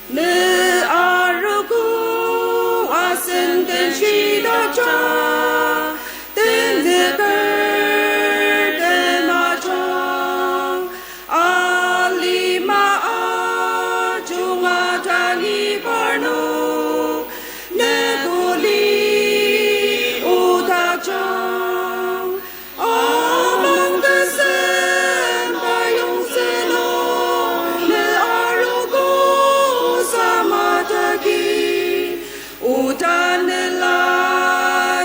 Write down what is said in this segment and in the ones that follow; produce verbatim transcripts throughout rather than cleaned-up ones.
Ne arogo asen den shitakjang, tenzüker den ajang, alima ajunga tangi parnok, ne kuli otakjang. Amang tesem tayongtsü nung ne arogo samatagi, o tanela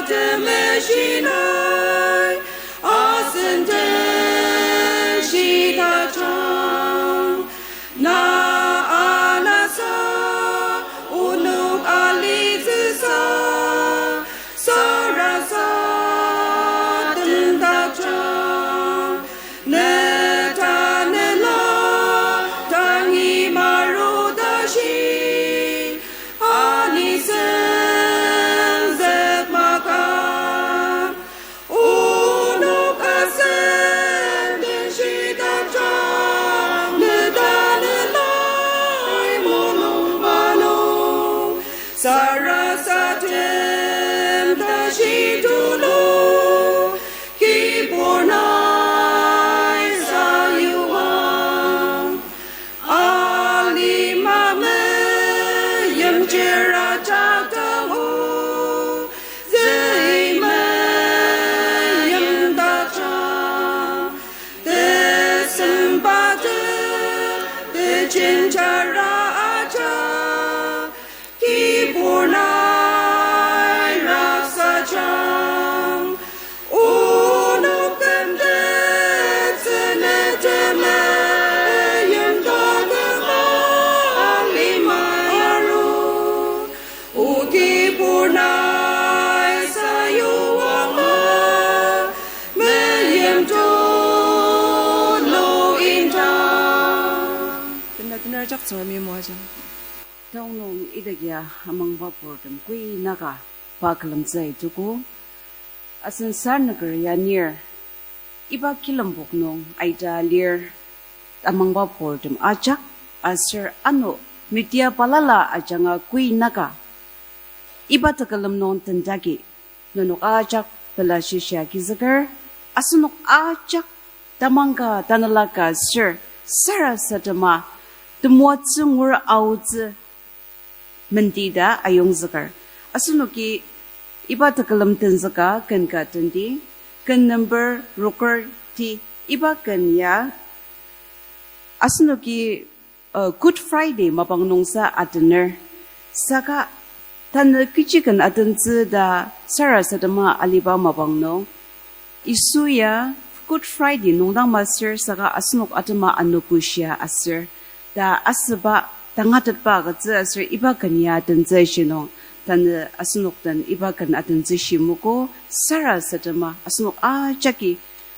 temeshi nai asen den shitakjang. Na anasa onok alitsüsa, sarasadem takjang. Ne tanela tangi maru tashi, aniseng zük maka. Onok asen den shitakjang, ne tanelai mulung balung, sarasadem tashi tulu, kibur nai sayuang. Alima meimchir ajak tangu, züi meimdakjang. Tesemba te, tejen jara ajak, kibur nai raksajang. Onok kümtet sene temeim taküm alima aru, o kibur nai sayuang ma, meim tulu indang. Tena tener ajak Tsüngremi moajang. Taonung idakya amangba purtem kui naka pa külemtsü tuku. Asen sarasademer ya nir, iba kilembok nung aita lir amangba purtem ajak, aser ano media balala ajanga kui naka iba tekülem nung tendagi nenok ajak pela shishia agizüker, asenok ajak tamang ka tanela ka aser sarasadema temoatsü ngur aotsü menti ta ayongzüker. Asenoki iba tekülem tenzüka ken ka tendi, ken number roker ti, iba ken ya asenoki uh, Good Friday mapang nungsa atener. Saka tanü kechi ken atentsü ta sarasadema aliba mapang nung, Yisu ya Good Friday nung dang masür saka asenok atema anogo shia aser ta asüba tangatetba agütsü aser iba ken ya atentsü shi nung, tanü asenok den iba ken atentsü shimogo. Sarasadema asenok ajaki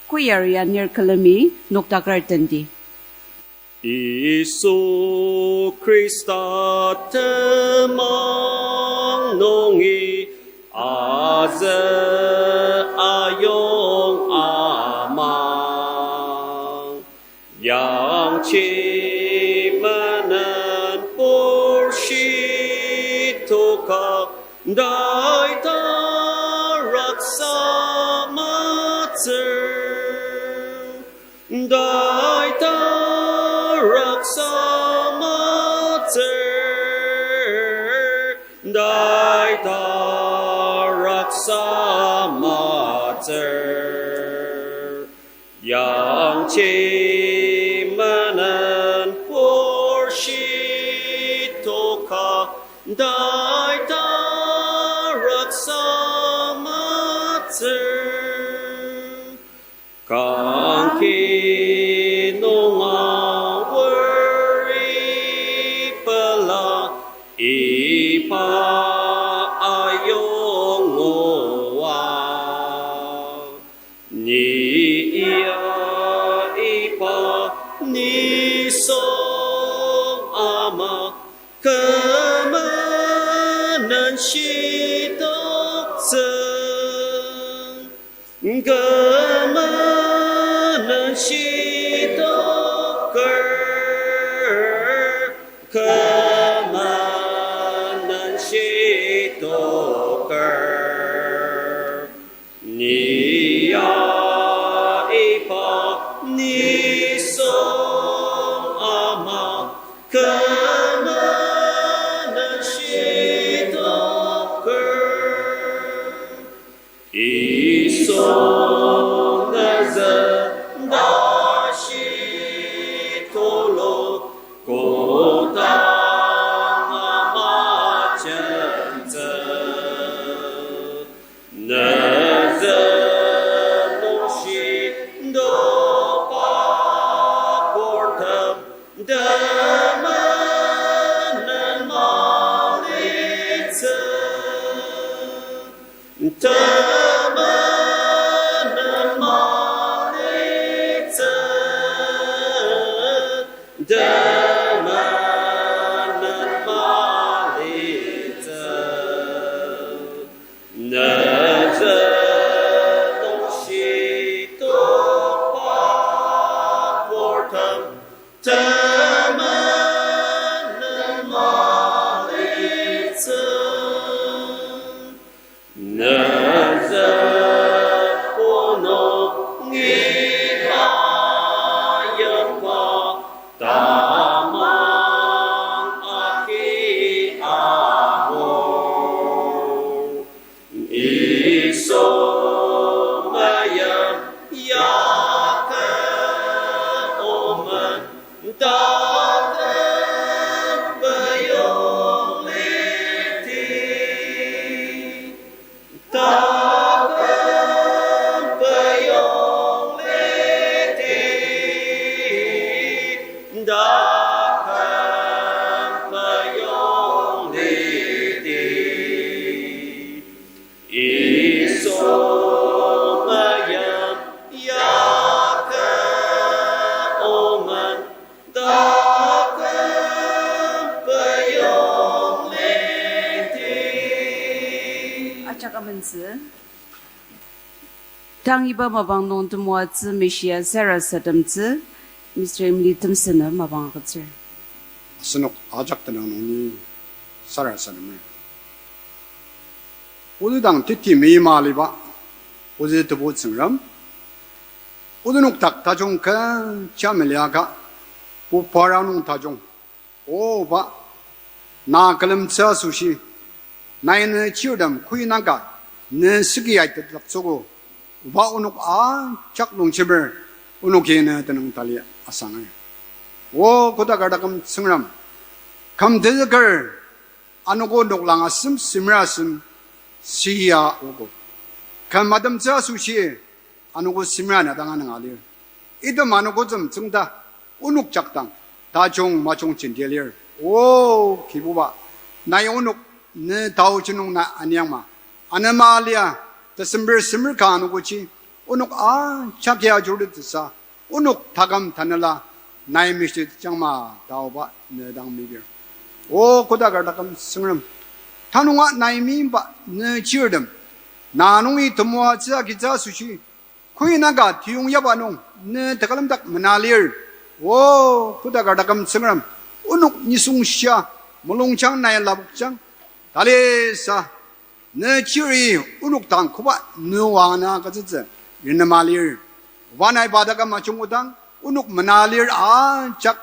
choir ya nir külemi noktaker tendi. Yisu Khrista temang nungi azü ayong ama. Yangji menen porshi toka, daita raksa matsür. Daita raksa matsür, daita raksa matsür. Yangji menen porshi toka, daita raksa matsür. Kangki nung aor ipela iba ayong oa. Ni ya iba nisung ama, kü menen shidaktsüng, kü menen shidaker, kü Ni ya iba nisung ama, kü menen shidoker. Yisu, ne züng tashi tulu, kodang ama jentsü. Ne züng nungshi nokba purtem, temenen malitsü. Temenen malitsü. Temenen malitsü. Ne züng nungshi nokba purtem, temenen malitsü. Ne züng punungi ayongba tamang agi angur. Yisu, meim ya kü omen, taküm peyong liti. Taküm peyong liti. Taküm peyong liti. Yisu, meim ya kü omen, taküm peyong liti. Ajak amentsü. Tang iba mapang nung temoatsü mishia sarasademtsü, Mister Emily Timson-i mapang agütsür. Asenok ajak tenüng nung ni sarasademer. Ozüdang teti meima aliba, ozü Tebu Tsüngrem, ozü nok dak tajung kecha meliaka, pupara nung tajung, oba, na külemtsü asoshi, nai ne chirtem kuinaka, ne süki aitetlaktsüogo, oba onok ajak longjemer, onoki ne tenüng tali asanger. O kodaker taküm Tsüngrem, küm tezüker, anogo noklang asem, semra asem, sia ogo. Küm matemtsü asoshi, anogo semra na dang anüng alir. Item anogotem tsüngda, onok jakdang, tajung majung jenti lir. O Kibuba, nai onok ne taoji nung na aniangma. Anema alia, December semer ka anogoji, onok ajak ya ajurutetsüsa, onok taküm tanela, nai mishitejangma taoba ne dang meyipir. O kodaker taküm Tsüngrem, tanunga nai meimba ne chirtem, na nungi temoatsü agitsü asoshi, kuinaka tiyongyaba nung ne tekülemdak mena lir. O kodaker taküm Tsüngrem, onok nisung shia, mulungjang nai lapokjang, talisa, ne chiri onok dang koba nüwa na agütsütsü renema lir. Oba nai pa taküm ajungudang, onok mena lir ajak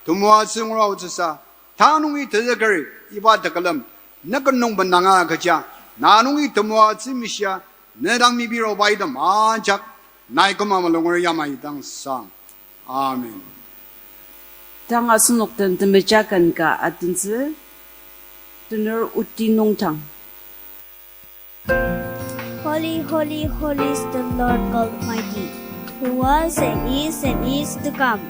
temoatsü ngura aotsüsa, ta nungi tezüker iba tekülem, ne ken nung bendanga kecha, na nungi temoatsü mishia, ne dang meyipir oba item ajak, nai küma malunger yamai dang sang. Amen. Tang asenok den temeja ken ka atentsü, tenür Oti Nungtang. Holy, holy, holy is the Lord God Almighty, who was and is and is to come.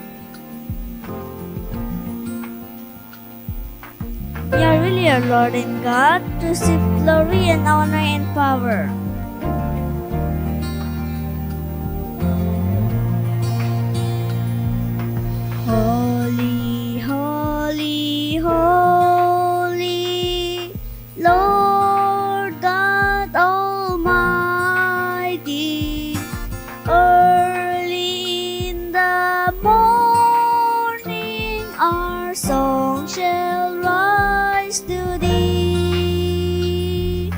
You are really our Lord and God, to receive glory and honor and power. Holy, holy, holy, Lord God Almighty, early in the morning our song shall rise to thee.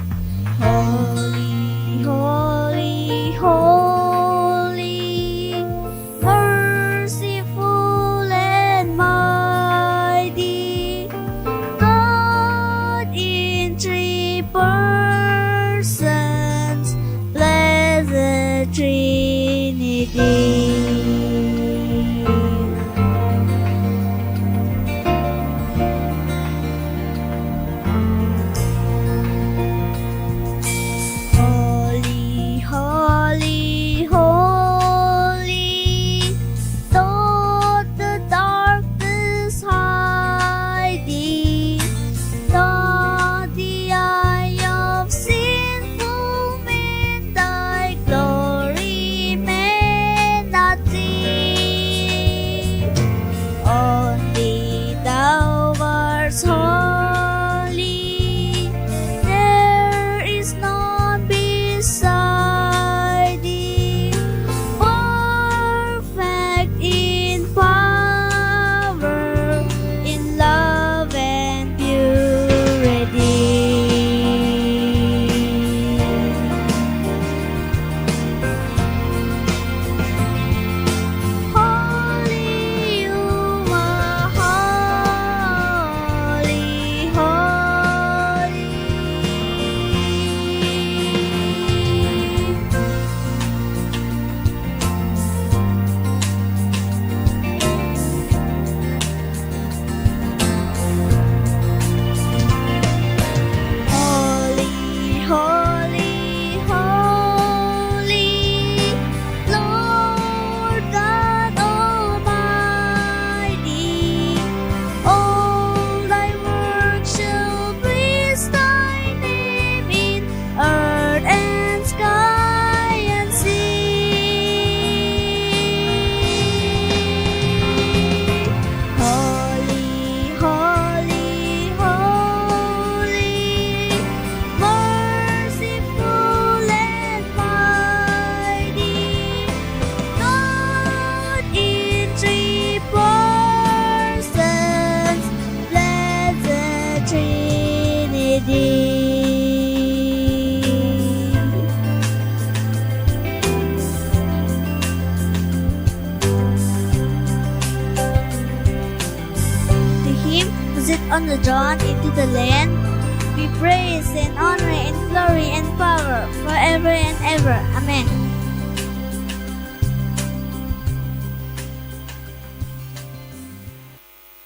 Holy, Holy, holy, holy, Lord, the darkness hiding, Lord, the eye of sinful men, thy glory may not see. Only thou art holy, there is none beside thee. Perfect in power, in love and purity. Holy, you are holy, holy. Holy, holy, holy, Lord God Almighty. All thy works shall praise thy name in earth and sky and sea. Holy, holy, holy, merciful and mighty, God in three persons, blessed Trinity. To him who sits on the throne and to the Lamb be praise and honor and glory and power forever and ever. Amen.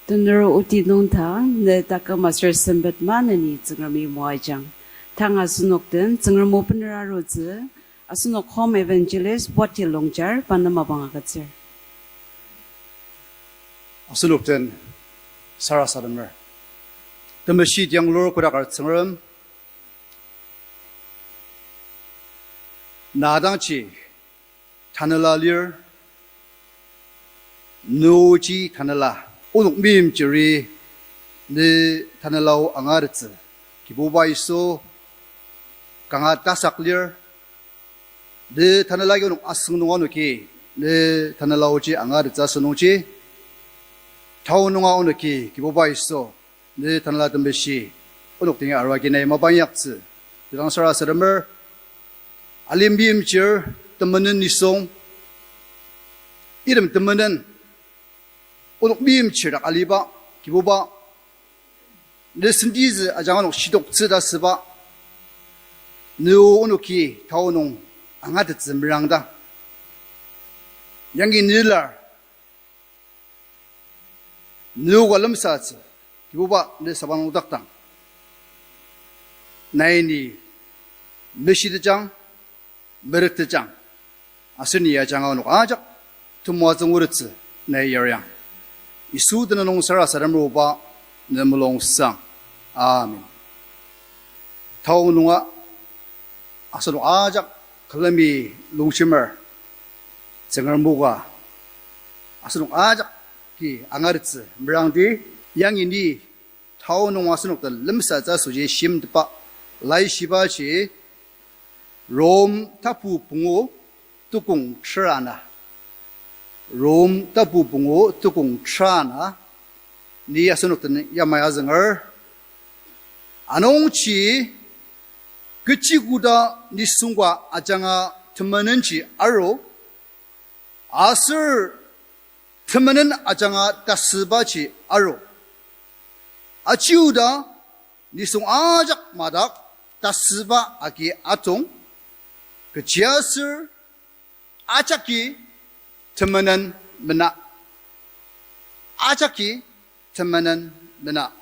Tenür oti nung ta, ne taküm aser sempet maneni Tsüngremi moajang. Tang asenok den Tsüngrem o bener arutsü, asenok home evangelist Wati Longchar pa nem mapang agütsür. Asenok den sarasademer. Temeshi tianglur kodaker Tsüngrem, na dangji tanela lir, nüji tanela. Onok meimchiri ne tanela o angatettsü, Kibuba Yisu, kanga tasak lir. Ne tanela agi onok asüng nunga onoki, ne tanela oji angatettsü asünungji, tao nunga onoki, Kibuba Yisu, ne tanela temeshi onok tengi arua agi nai mapa inyaktsü. Jidang sarasademer, alimbi imchir temenen nisung, item temenen onok meimchir dak aliba, Kibuba, ne sentizü ajanga onok shitoktsü ta süba, ne o onoki tao nung angatettsü merangdang, yangi ne lar, ne o ka lemsatsü, Kibuba, ne sabang nokdakdang, nai ni meshitejang, merüktejang, aser ni ajanga onok ajak temoatsü ngutettsü nai yariang. Yisu tenüng nung sarasademer oba, ne mulung sang. Amen. Tao nunga asenok ajak külemi longshimer, Tsüngrem o ka asenok ajaki angatettsü merangdi. Yangi ni tao nung asenok den lemsatsü asoshi shimtepa laishibaji Rom tapu pungu tukong ter ana. Rom tapu pungu tukong ter ana, ni asenok den yamai azünger. Anungji kechi koda nisung ka ajanga temenenji aru, aser temenen ajanga tasübaji aru. Aji oda nisung ajak madak tasüba agi atong, kechiaser ajaki temenen mena. Ajaki temenen mena.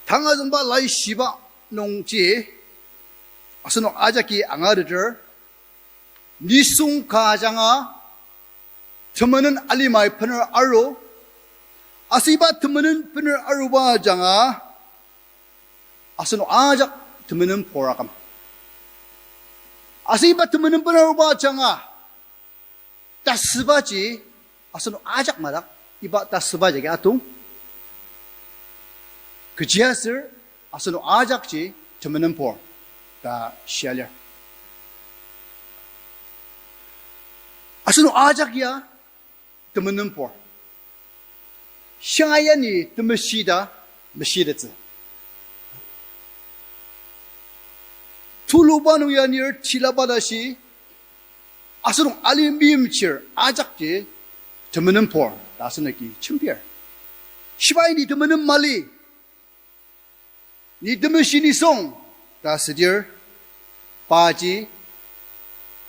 Tanga züngba laishiba nungji, asenok ajaki angateter, nisung ka ajanga, temenen alimai bener aru, aser iba temenen bener aruba ajanga, asenok ajak temenen pur aküm. Aser iba temenen bener aruba ajanga, tasübaji asenok ajak madak, iba tasüba jagi atong. Kechiaser asenok ajakji temenen pur ta shia lir. Asenok ajak ya temenen pur. Shia ya ni temeshi ta meshitettsü. Tuluba nung ya nir tilaba tashi, asenok alim meimchir ajakji temenen pur ta asenoki jembir. Shibai ni temenen mali, ni temeshi nisung ta südir, paji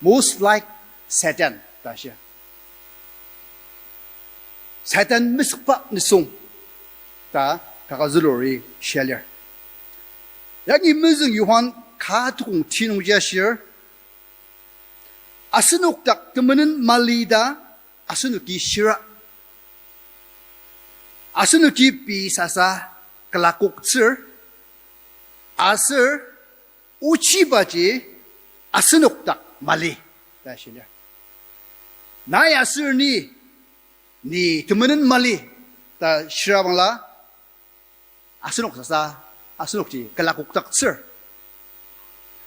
most like Satan ta shia. Satan mesükba nisung ta kaka züluri shia lir. Yangi mezüng Johan ka tukong ti nungji ashir, asenok dak temenen mali ta asenoki shira. Asenoki pei sasa külakoktsür, aser ochibaji asenok dak mali ta shia lir. Nai aser ni, ni temenen mali ta shirabangla, asenok sasa, asenokji külakokdaktsür.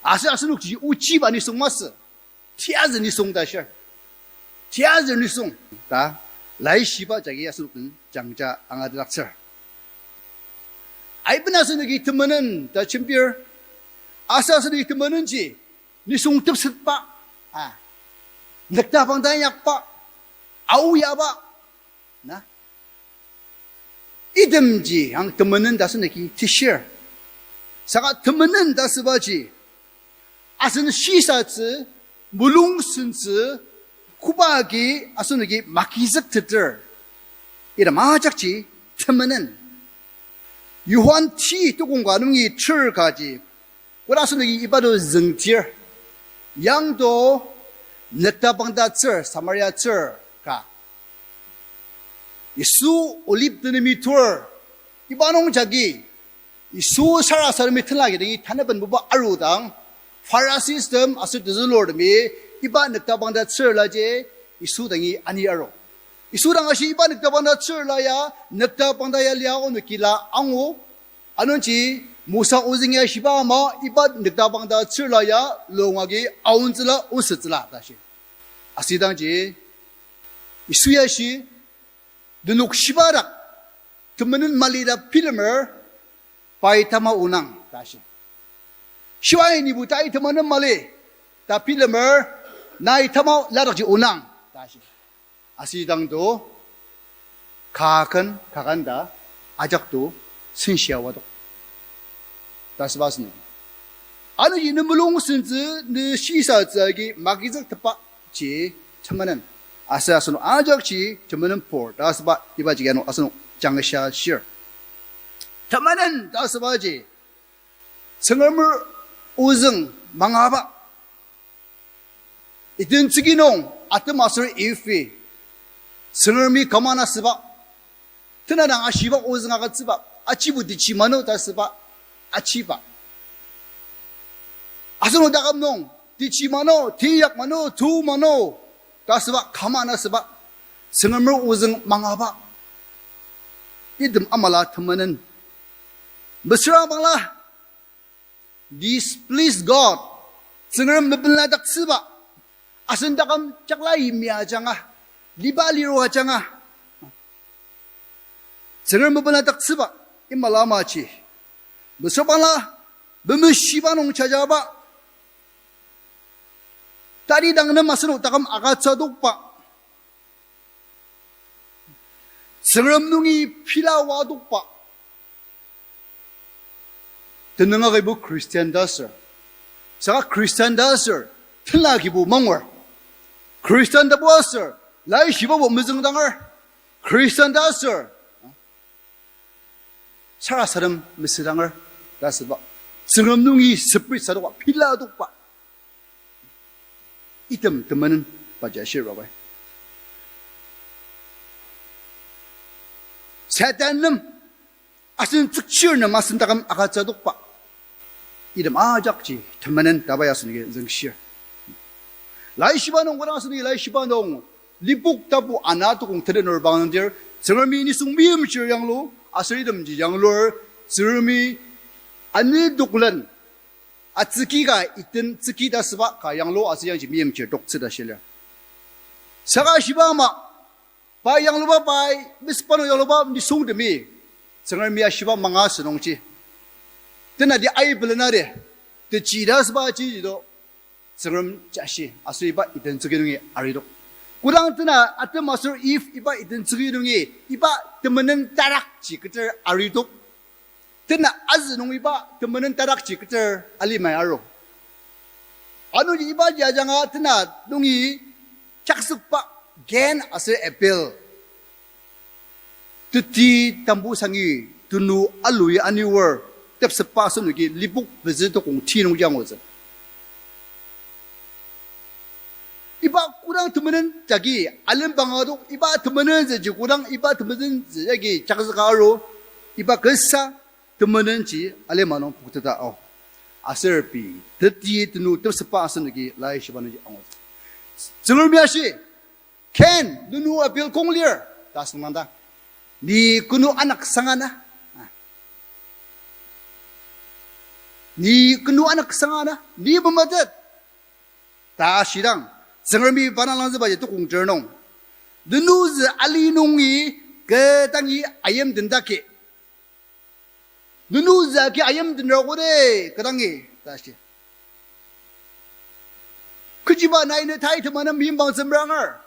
Aser asenokji ochiba nisung masü, tiyazü nisung ta shir. Tiyazü nisung ta laishiba jagi asenok den jangja angatetdaktsür. Aiben asenoki temenen ta jembir. Aser asenoki temenenji nisung tepsetba, a, nüktabang ta inyakba, aoyaba, na, itemji ang temenen ta asenoki teshir. Saka temenen ta asübaji asen shisatsü, mulung sentsü, koba agi asenoki magizükteter, item ajakji temenen. Johan ti tukong ka nungi ter kaji, koda asenoki iba to züngdir. Yangto nüktabangta tsür, Samaria tsür ka. Yisu Olive tenemi tur, iba nung jagi Yisu sarasademi tenla kidangi tanaben buba arudang, Phariseestem aser tezülurtemi iba nüktabangta tsürlaji Yisu dangi ani aru. Yisu dang ashi iba nüktabangta tsürla ya, nüktabangta ya lia onokila angu. Anungji Mosa ozüng ya shiba ama iba nüktabangta tsürla ya lung agi aontsüla osütsüla ta shi. Asidangji Yisu ya shi, nenok shiba dak temenen mali ta bilemer, pai tama onang ta shi. Shibai nibo tai temenen mali ta bilemer, nai tama ladakji onang ta shi. Asidangto kaken, kaken ta ajak to senshia wadok ta süba asüni. Anungji ne mulung sentsü, ne shisatsü agi magizüktepba ji temenen. Aser asenok ajakji temenen pur ta asüba ibaji ano asenok jangshia shir. Temenen ta asübaji Tsüngremer ozüng mangaba. Eden tsüki nung Adam aser Eve-i Tsüngremi command asüba, tenadang ashiba ozüng agütsüba, achibo techi mano ta asüba, achiba. Asenok taküm nung techi mano, teyak mano, tu mano ta asüba, command asüba, Tsüngremer ozüng mangaba. Item amala temenen. Mesüra bangla displease God, Tsüngrem mepeladaktsüba, asen taküm jakla yimya ajanga, liba liru ajanga, Tsüngrem mepeladaktsüba, imala amaji. Mesüra bangla, bemeshiba nung jajaba, tati dang nem asenok taküm agütsüdokba, Tsüngrem nungi pela wadokba, tenüng agibo Christian ta ser. Saka Christian ta ser, tenla agibo mangur. Khristan tapu aser, laishibabo mezüngdanger. Khristan ta aser, sarasadem mesüdanger ta asüba. Tsüngrem nungi separate sadokba, pila adokba. Item temenen paja shir bai. Satan nem, asen tsükchir nem asen taküm agütsüdokba. Item ajakji temenen ta bai asenoki züngshir. Laishiba nung kodang asenoki laishiba nung, Lipok tapu ana tukong tenet nür bangdir, Tsüngremi nisung meimchir yanglu, aser itemji yanglur, Tsüngremi anidoklen, atsüki ka iten tsüki ta süba ka yanglu aser yangji meimchir toktsü ta shilir. Saka shiba ama, pa yangluba pai, mesüba nung yangluba nisungtemi, Tsüngremi ashiba manga asünungji, tenati aibelena de, techi ta süba ji jido, Tsüngrem jashi, aser iba iten tsüki nungi aridok. Kodang tena Adam aser Eve iba iten tsüki nungi, iba temenen tarakji keter aridok. Tena azü nung iba temenen tarakji keter alimai aru. Anungji ibaji ajanga tena nungi jakzükba Cain aser Abel teti tambu sangi tenu alui anior tepsetba asenoki Lipok pezü tukong ti nungji angutsü. Iba kodang temenen jagi alembang adok, iba temenen züji kodang iba temenen zü jagi jakzüka aru, iba kasa temenenji alima nung pukteta ao. Aser pei teti tenu tepsetba asenoki laishiba nungji angutsü. Tsüngremi ashi, Cain, nenu Abel kong lir, ta asüngdangdang. Ni kenu anak sanga na? Ni kenu anak sanga na? Ni memetet? Ta shidang, Tsüngremi pa dang langzübaji tukong ter nung, nenuzü ali nungi kü dangi ayimtendaki. Nenuzü agi ayimtenra kode kü dangi, ta shi. Kechiba nai ne tai temenen meyimbang zümranger.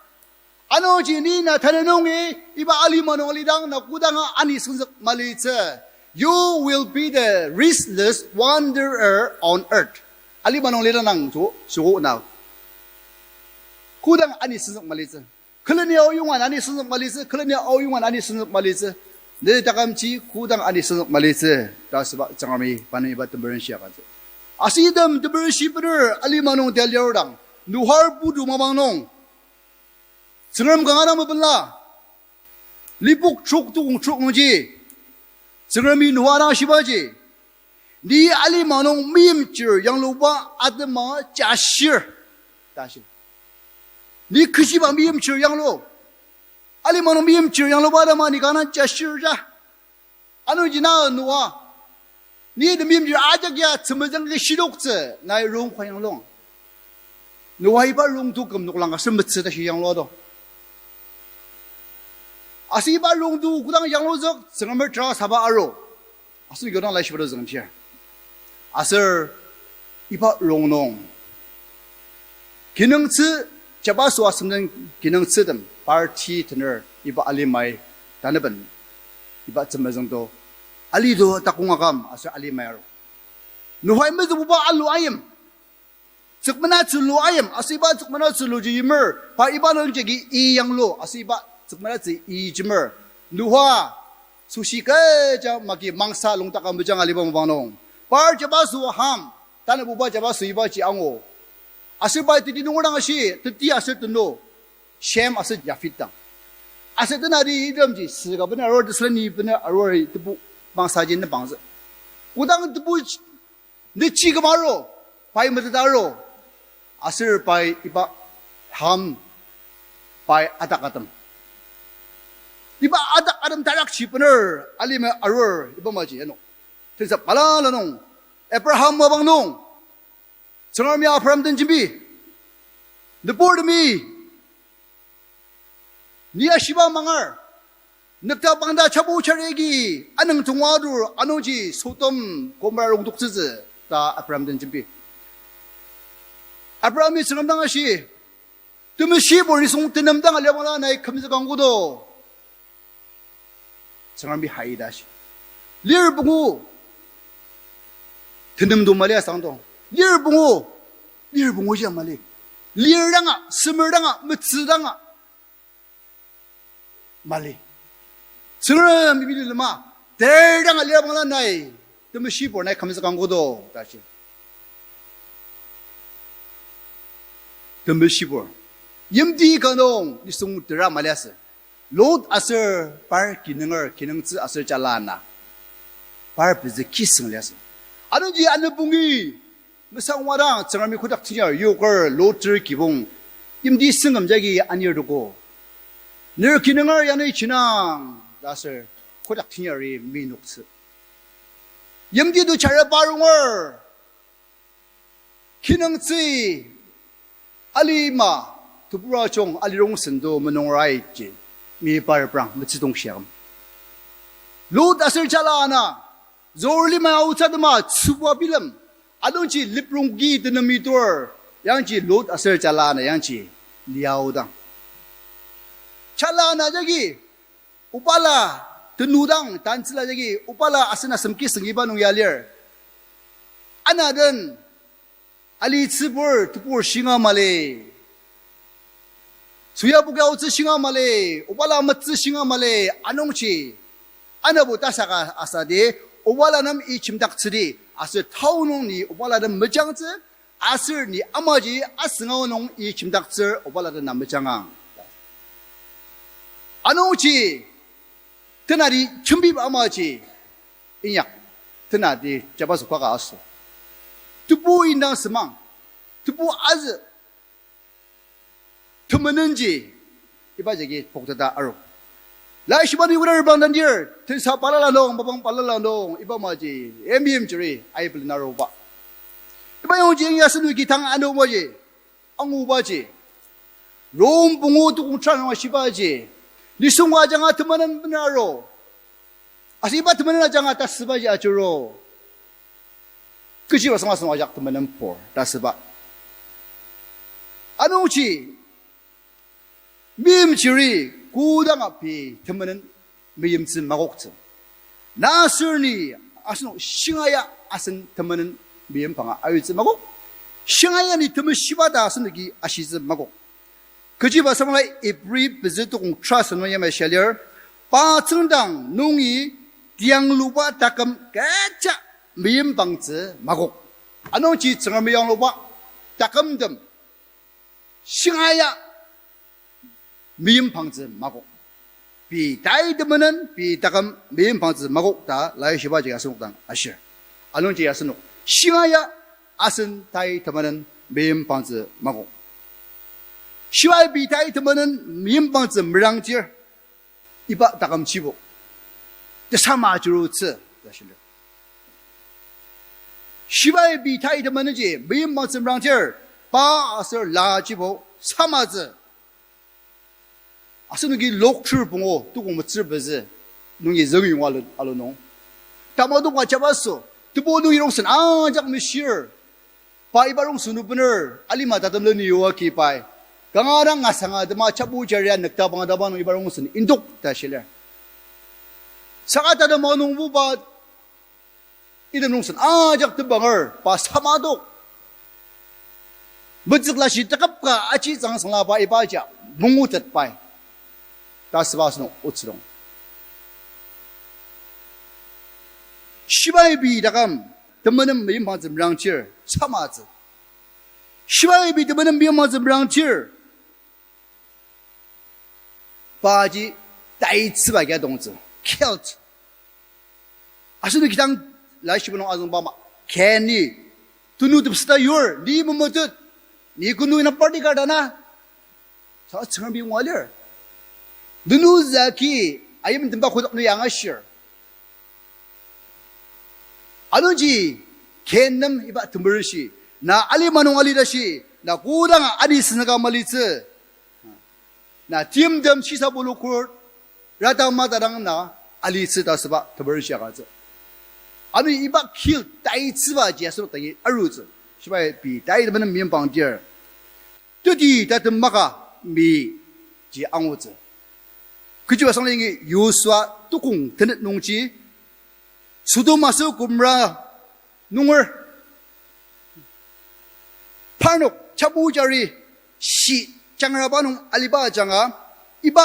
Anungji ni na tanü nungi iba alima nung alidang na kodanga ani senzük malitsü. You will be the restless wanderer on earth. Alima nung lidang nang to, so na. Kodang ani senzük malitsü. Küleni aoyongan ani senzük malitsü, küleni aoyongan ani senzük malitsü. Ne takümji kodang ani senzük malitsü, ta asüba Tsüngremi pa nung iba temerenshia agütsü. Aser item temerenshi bener alima nung taliarudang, Noa putu mapang nung Tsüngrem kanga dang mepenla, Lipok trok tukong trok nungji, Tsüngremi Noa dang ashibaji, ni alima nung meimchir yangluba atema jashir, ta shi. Ni kechiba meimchir yanglu, alima nung meimchir yangluba atema ni kanga jashir ja. Anungji na Noa, ni item meimchir ajak ya tsümezang ke shidoktsü nai rong ka yanglung. Noa iba rongto küm noklang aser metsü ta shi yanglu ado. Aser iba rongto kodang yangluzük Tsüngremer tera saba aru. Aser kodang laishiba to züngshir. Aser iba rong nung kinungtsü, jabaso asem den kinungtsütem party tener iba alimai tanaben iba tsümezüngto, alito takong aküm aser alimai aru. Noai mezüngbuba alu ayim, tsükmenatsü lu ayim, aser iba tsükmenatsü luji yimer, pa iba nung jagi i yanglu, aser iba tsükmenatsü i jimer. Noa soshi kecha maki mangsa longdaka mejang aliba mapang nung, par jabaso Ham, tanabuba jabaso ibaji angu. Aser pai teti nunger dang ashi, teti aser tenu, Shem aser Yafet dang. Aser tenati itemji süka bener arur, tesülen ni bener arur, tebu mangsaji ne bangzü. Kodang tebu nechi küma aru, pai meteta aru, aser pai iba Ham, pai adak atem, iba adak atem tarakji bener alimai arur iba maji ano. Tensa balala nung, Abraham mapang nung, Tsüngremi Abraham den jembi, nüburtemi, ni ashiba mangar, nükta pangta chabu chari agi anüng tonga adur, anungji Sodom Gomorrah rongdoktsütsü, ta Abraham den jembi. Abrahami Tsüngrem dang ashi, temeshibur nisung tenem dang aliabangla nai kümzükang kodo? Tsüngremi hai ta ashi, lir pungu, tenem to mali asang to, lir pungu, lir pungu jia mali. Lir danga, semer danga, metsü danga mali. Tsüngrem ibi lilema, ter danga lir bangla nai, temeshibur nai kümzükang kodo, ta shi. Temeshibur. Yimti ka nung nisung tera maliasü. Lot aser par kinunger, kinungtsü aser jala ana. Par pezü kisüng liasü. Anungji ano pungi, mesang wadang, Tsüngremi kotak tenyar, yoker, Lot ter kibong, yimti süngküm jagi anir toko. Ner kinunger yanü chinang, ta aser kotak tenyari minoktsü. Yimti to chara parunger. Kinungtsü alima tebur ajung alirong sendo menungrai ji, mi par prang metsüdong shiaküm. Lot aser jala ana, zor lima aotsü atema tsübua bilem, anungji liprongki tenemi tur, yangji Lot aser jala ana yangji liaodang. Jala ana jagi, obala tenudang tantsüla jagi, obala asen asem kisüng iba nung ya lir. Ana den, alitsübur tebur shinga mali. Suyabuki aotsü shinga mali, obala metsü shinga mali, anungji. Anabo tasaka asadi, obala nem i chimdaktsüdi, aser tao nung ni obala nem mejangtsü, aser ni amaji asüngao nung i chimdaktsür obala den na mejangang. Anungji, tenati jembiba amaji inyak, tenati jabaso kaka aso. Tebu indang semang, tebu azü, temenenji, iba jagi poktata aru. Laishiba ni wara bang dandir, tensa balala nung, mapang balala nung, iba maji, M B M jiri, ai pelin aruba. Iba yongji ingi asenoki tang ano maji, angubaji. Rom pungu tukong tran ashibaji. Nisung ajanga temenen bena aru. Aser iba temenen ajanga tasübaji ajuru. Kechiba sanga sünung ajak temenenpur tasüba. Anungji, meimchiri kodanga pei temenen meimtsü makoktsü. Na aser ni asenok shingaya asen temenen meimpanga ayutsü makok. Shingaya ni temeshiba ta asenoki ashitsü makok. Kechiba samala Ibri pezü tukong trust nung yamai shia lir, pa tsüngdang nungi tiangluba taküm kecha meimpangtsü makok. Anungji Tsüngremi yangluba takümtem shingaya meimpangtsü makok. Pei tai temenen, pei taküm meimpangtsü makok ta laishibaji asenok dang ashir. Anungji asenok shingaya asen tai temenen meimpangtsü makok. Shibai pei tai temenen meimpangtsü merangtir, iba takümjibo tesama ajurutsü ta shilem. Shibai pei tai temenenji meimpangtsü merangtir, pa aser lajibo samatsü. Asenoki Lokthur pungu tukong metsür pezü nungi züngyong alu, alu nung, tamadongba jabaso, tebu nungi rongsen ajak meshir. Pa iba rongsen nung bener alima tatem leni yua ki pai. Kanga dang asanga tema chabu jaria nüktabang ataba nung iba rongsen indok ta shilir. Saka tatem anungbuba item rongsen ajak tebanger pa samadok. Metsük lashi teküp ka aji tsüngsüngla pa ibaji mungutet pai ta süba asenok otsü nung. Shibai pei taküm temenen meimpangtsü merangtir samatsü. Shibai pei temenen meimpangtsü merangtir, paji taitsüba kia dongtsü, guilt. Asenoki dang laishiba nung azüngba ama, Cain-i tenu tepseta yur, ni memetut, ni kenu ina party card ana, ta Tsüngremi ngua lir. Nenü zaki ayimtemba kotak nung yangashir. Anungji Cain nem iba temerenshi, na alima nung ali tashi, na kodanga ani senzüka malitsü, na timtem shisa bulukur, rata matadang na alitsü ta süba temerenshi agütsü. Ano iba guilt taitsübaji asenok dangi arutsü. Shibai pei tai temenen meimpangdir, teti tatem maka mi ji angutsü. Kechiba sangla yangi Yosua tukong tenet nungji, Sodom aser Gomorra nunger, parnok chabu jari shi jangraba nung aliba ajanga, iba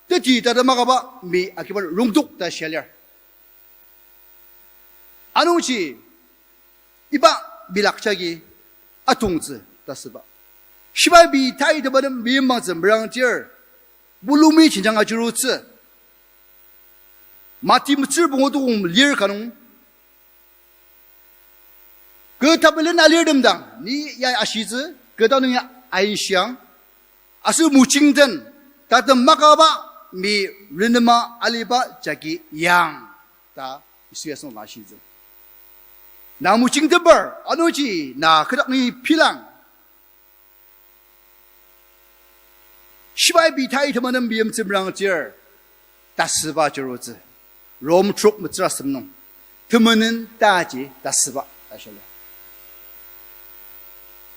teti tatem akaba mi akiba rongtok ta shia lir. Anungji iba bilak jagi atongtsü ta süba. Shibai pei tai temenem meimbangtsü merangtir, bulumi jenjang ajurutsü. Mati metsür pungu tukong lir ka nung, kü tapelen alirtem dang ni ya ashitsü, kü dang nung ya ainshiang, aser mojing den, tatem makaba mi renema aliba jagi yang, ta Yisu ya asenok ashitsü. Na mojing teper, anungji na kü dak nungi bilang. Shibai pei tai temenem meimtsü merangtir, tasüba ajurutsü. Rom trok metsür asem nung, temenen taji tasüba ta shia lir.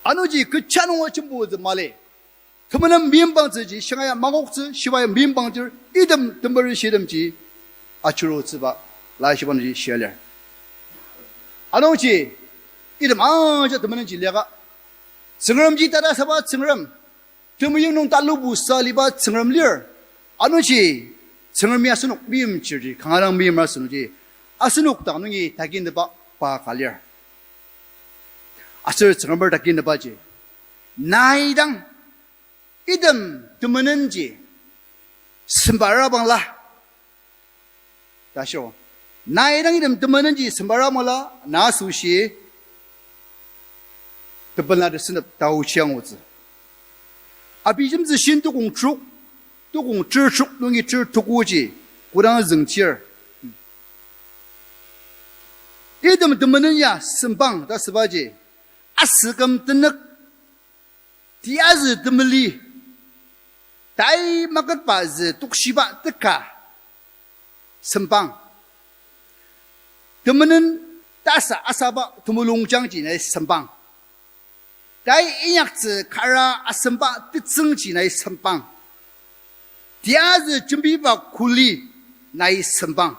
Anungji kecha nunga jembutsü mali. Temenem meimbangtsüji shanga ya makoktsü, shibai ya meimbangtsür, item temerenshitemi ajurutsüba, laishiba nungji shia lir. Anungji item ajak temenenji liaka, Tsüngremji tatasaba Tsüngrem, temeim nung talubusa liba Tsüngrem lir. Anungji Tsüngremi asenok meimchirji kanga dang meimer asünungji, asenok dang nungi takineba pa ka lir. Aser Tsüngremer takinebaji, nai dang item temenenji sembara bangla, ta shio. Nai dang item temenenji sembara bangla, na asoshi tepenla tesünep taochi angutsü. Abijemtsü shin tukong trok, tukong ter trok nungi ter tukoji kodang züngdir, item temenen ya sembang ta sübaji, asüküm tenük, tiyazü temeli, tai maketba zü tokshiba teka sembang. Temenen tasa asaba temulungjangji nai sembang. Tai inyaktsü kara asemba tetsüngji nai sembang. Tiyazü jembiba kuli nai sembang.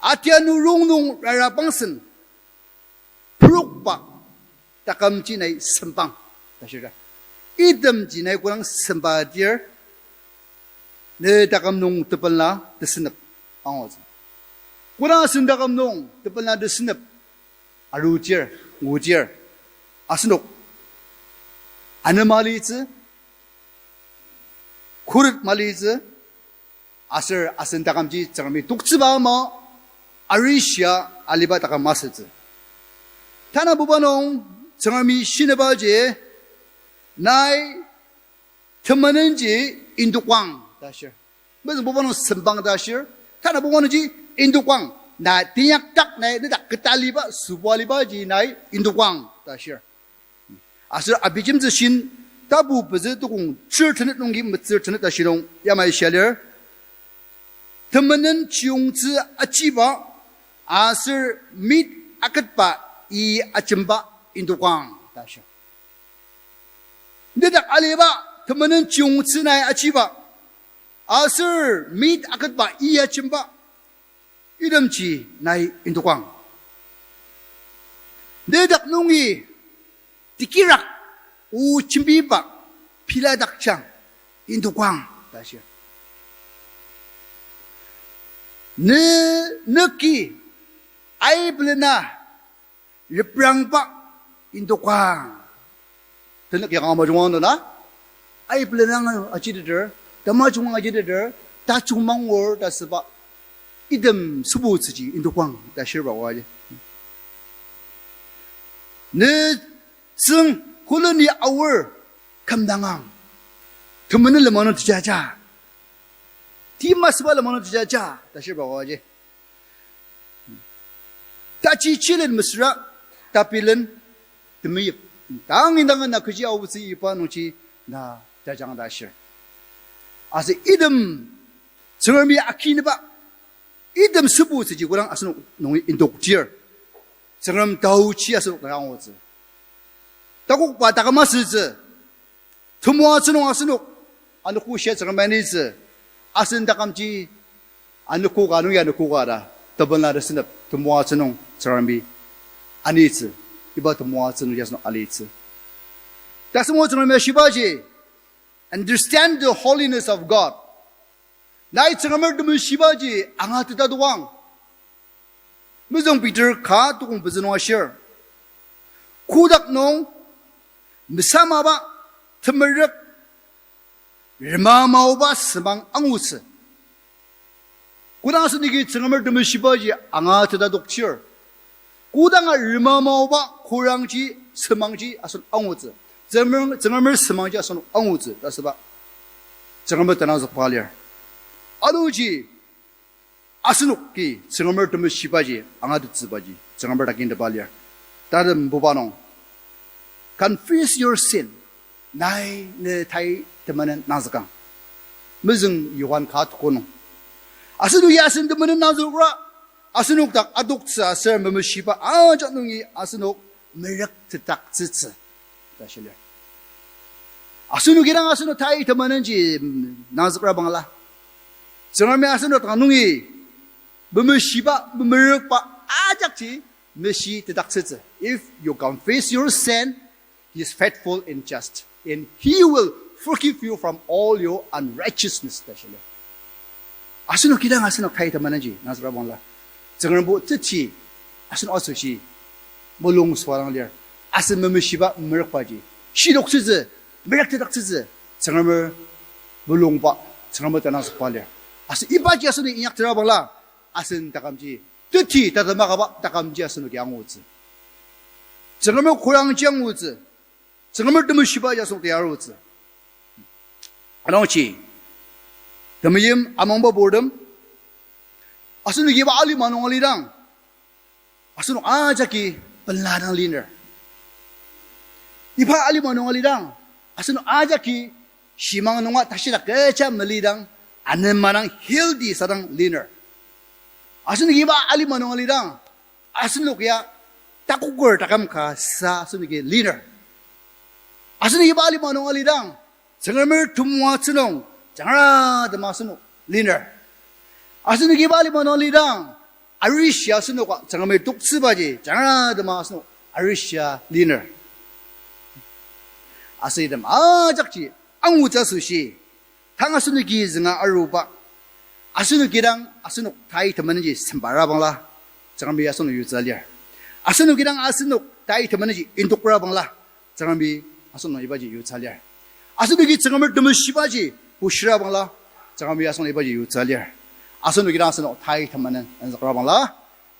Atianu rongnung rara pangsen purokba takümji nai sembang, ta shia. Itemji nai kodang sembadir, ne taküm nung tepenla tesünep angutsü. Kodang asen taküm nung tepenla tesünep arudir, ngudir, asenok anema litsü, khuret malitsü, aser asen takümji Tsüngremi toktsüba ama arishia aliba taküm masütsü. Tanabuba nung Tsüngremi shinebaji, nai temenenji indokang ta shir. Mezüngbuba nung sembang ta shir. Tanabuba nungji indokang. Na teinyakdak nai nedak ketaliba, sübualibaji nai indokang ta shir. Aser Abijemtsü shin tapu pezü tukong ter tenet nungji metsür tenet ta shilung yamai shia lir. Temenen chiyungtsü achiba, aser mit aketba i ajemba indokang ta shir. Nedak aliba temenen chiyungtsü nai achiba, aser mit aketba i ajemba itemji nai indokang. Nedak nungi tekirak o jembiba piladakjang indokang ta shir. Ne, nüki aibelena reprangba indokang. Tenük yakang majungdang na, aibelena ajiteter, tamajung ajiteter, tajung mangur ta süba, item sübutsüji indokang ta shirba waji. Ne tsüng koleni aor kümdangang, temenen lema nung tejaja, tima süba lema nung tejaja ta shirba waji. Tachi chilen mesüra, tapilen temeyip. Tang indang na kechi aotsü iba nungji na jajang ta shir. Aser item Tsüngremi akineba, item sübutsüji kodang asenok nungi indoktir, Tsüngrem taochi asenok dang angutsü. Takokba taküm asütsü. Temoatsü nung asenok anogo shia Tsüngrem anitsü. Asen takümji anogo ka nung ya anogo ka ta tepenla tesünep temoatsü nung Tsüngremi anitsü. Iba temoatsü nungji asenok alitsü. Tasembo Tsüngremi shibaji, understand the holiness of God. Nai Tsüngremer temeshibaji angateta tokang. Mezüng Peter ka tokong pezü nung ashir. Kotak nung mesamaba, temerük, rema maoba semang angutsü. Kodang asenoki Tsüngremer temeshibaji angateta tokchir, kodanga rema maoba korangji, semangji asen angutsü. Tsüngremer, Tsüngremer semangji asen angutsü ta asüba Tsüngremer tenangzükba lir. Anungji asenoki Tsüngremer temeshibaji angatettsübaji Tsüngremer takintepa lir. Tatembuba nung, confess your sin. Nai ne tai temenen nangzükang. Mezüng Johan ka toko nung, asenoki asen temenen nangzükra, asenok dak adoktsü aser memeshiba ajak nungi asenok merüktetdaktsütsü ta shilir. Asenoki dang asenok tai temenenji nangzükra bangla, Tsüngremi asenok dang nungi memeshiba, memerükba ajakji meshitedaktsütsü. If you confess your sin, He is faithful and just, and He will forgive you from all your unrighteousness ta shilir. Asenoki dang asenok tai temenenji nangzükra bangla, Tsüngrembo teti asenok asoshi mulung süa dang lir. Asen memeshiba merükbaji shitoktsütsü, merüktetdaktsütsü Tsüngremer mulungba, Tsüngremer tenangzükba lir. Aser ibaji asenok inyaktera bangla, asen takümji teti tatema kaba takümji asenoki angutsü. Tsüngremer korangji angutsü. Tsüngremer temeshibaji asenok tia arutsü. Anungji, temeim amangba purtem, asenoki iba alima nung alidang, asenok ajaki pela dang liner. Iba alima nung alidang, asenok ajaki shimang nunga tashidak kecha melidang, anema dang healthy sadang liner. Asenoki iba alima nung alidang, asenok ya takoker taküm ka sa asenoki liner. Asenoki iba alima nung alidang, Tsüngremer temoatsü nung jangratema asenok liner. Asenoki iba alima nung alidang, arishi asenoka Tsüngremi toktsübaji jangratema asenok arishia liner. Aser item ajakji angutsü asoshi, tang asenoki zünga aruba, asenoki dang asenok tai temenenji sembara bangla, Tsüngremi asenok yutsü lir. Asenoki dang asenok tai temenenji indokra bangla, Tsüngremi asenok ibaji yutsü lir. Asenoki Tsüngremer temeshibaji bushira bangla, Tsüngremi asenok ibaji yutsü lir. Asenoki dang asenok tai temenen enzükra bangla,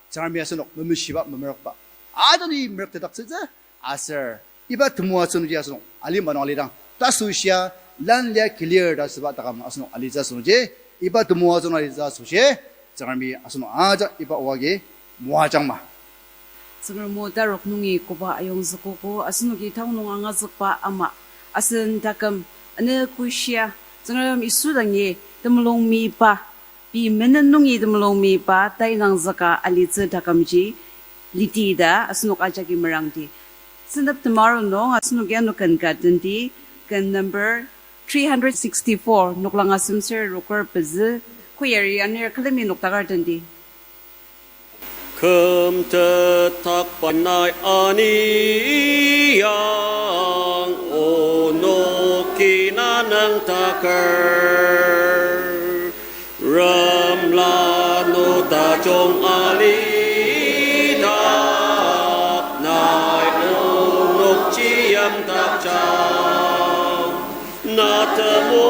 Tsüngremi asenok memeshiba memerükba ajani merüktetdaktsütsü, aser iba temoatsü nungji asenok alima nung alidang, ta asoshia lan lia kilir ta asüba taküm asenok alitsü asünungji, iba temoatsü nung alitsü asoshi, Tsüngremi asenok ajak iba oagi moajangma. Tsüngrem o tarok nungi koba ayongzükogo, asenoki taonung angazükba ama, asen taküm, ano kushia, Tsüngrem Yisu dangi temulung meyipa, pei menen nungi temulung meyipa tai nangzüka alitsü takümji liti ta asenok ajaki merangdi. Sentep temaru nung asenok ano ken ka tendi, ken number three hundred sixty-four, noklang asemser roker pezü, choir anir külemi noktakar tendi. Küm tetakba nai ani yang, onoki na nüngdaker. Rümla no tajung alidak, nai onokji yimdakjang. Na temoatsüba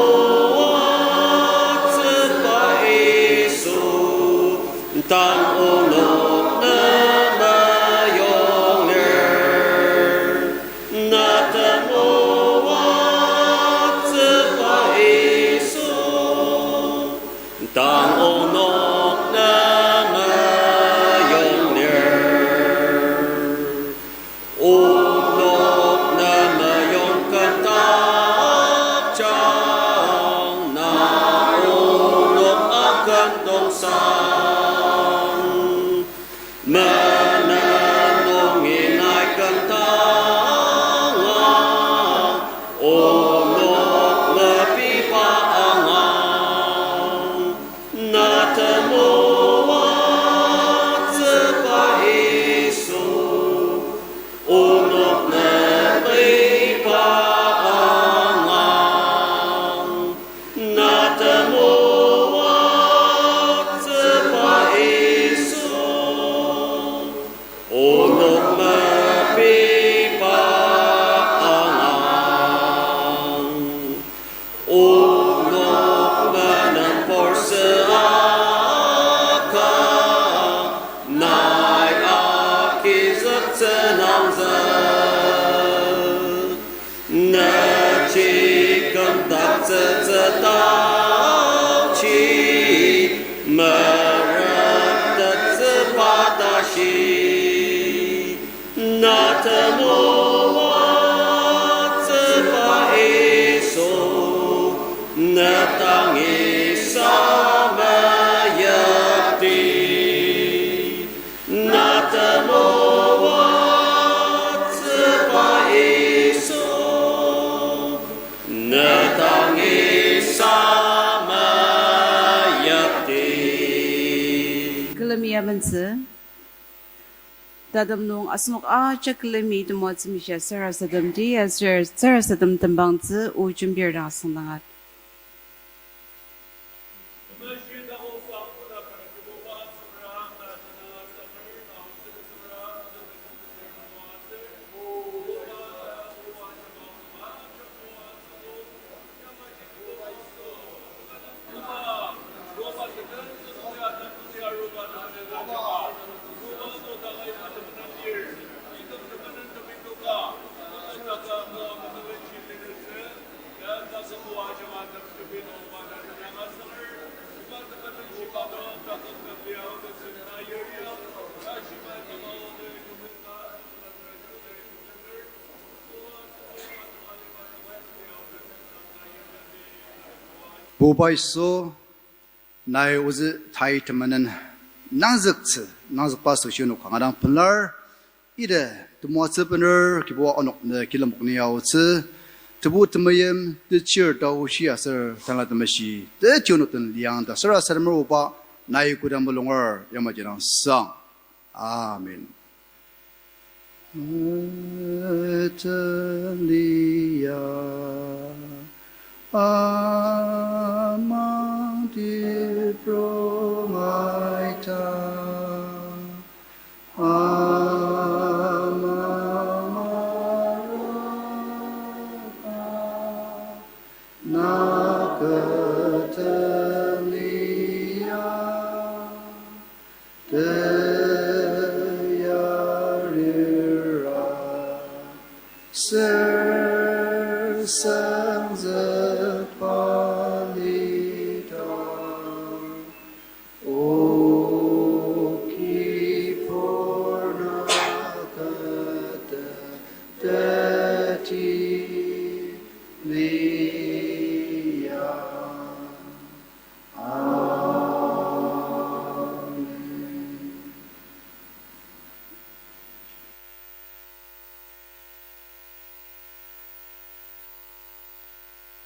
Yisu, tang onok nem ayong lir. Na temoatsüba Yisu, tang onok nem ayong lir. Onok nem ayong kentapjang. Taochi mereptettsüba tashi, na temoatsüba Yisu, ne tangi sameyakti. Na temoatsüba Yisu, ne tangi sameyakti. Külemi amentsü. Tatem nung asenok ajak külemi temoatsü mishia sarasademdi, aser sarasadem tembangtsü o jembir dang asüngdangat. Poba Yisu, nai ozü tai temenen nangzüktsü, nangzükba asoshi onok kanga dang pelar, ita temoatsü bener Kibuba onok ne kilemok ni aotsü, tebu temeim, techir taoshi aser Tanela Temeshi, teji onok den liang ta sarasademer oba, nai koda mulunger yamaji dang sang. Amen. Ötün lia amang tiprong aita, amang maraka na kütün lia. Teyarira ser sangzükba lida, o Kibur na küte teti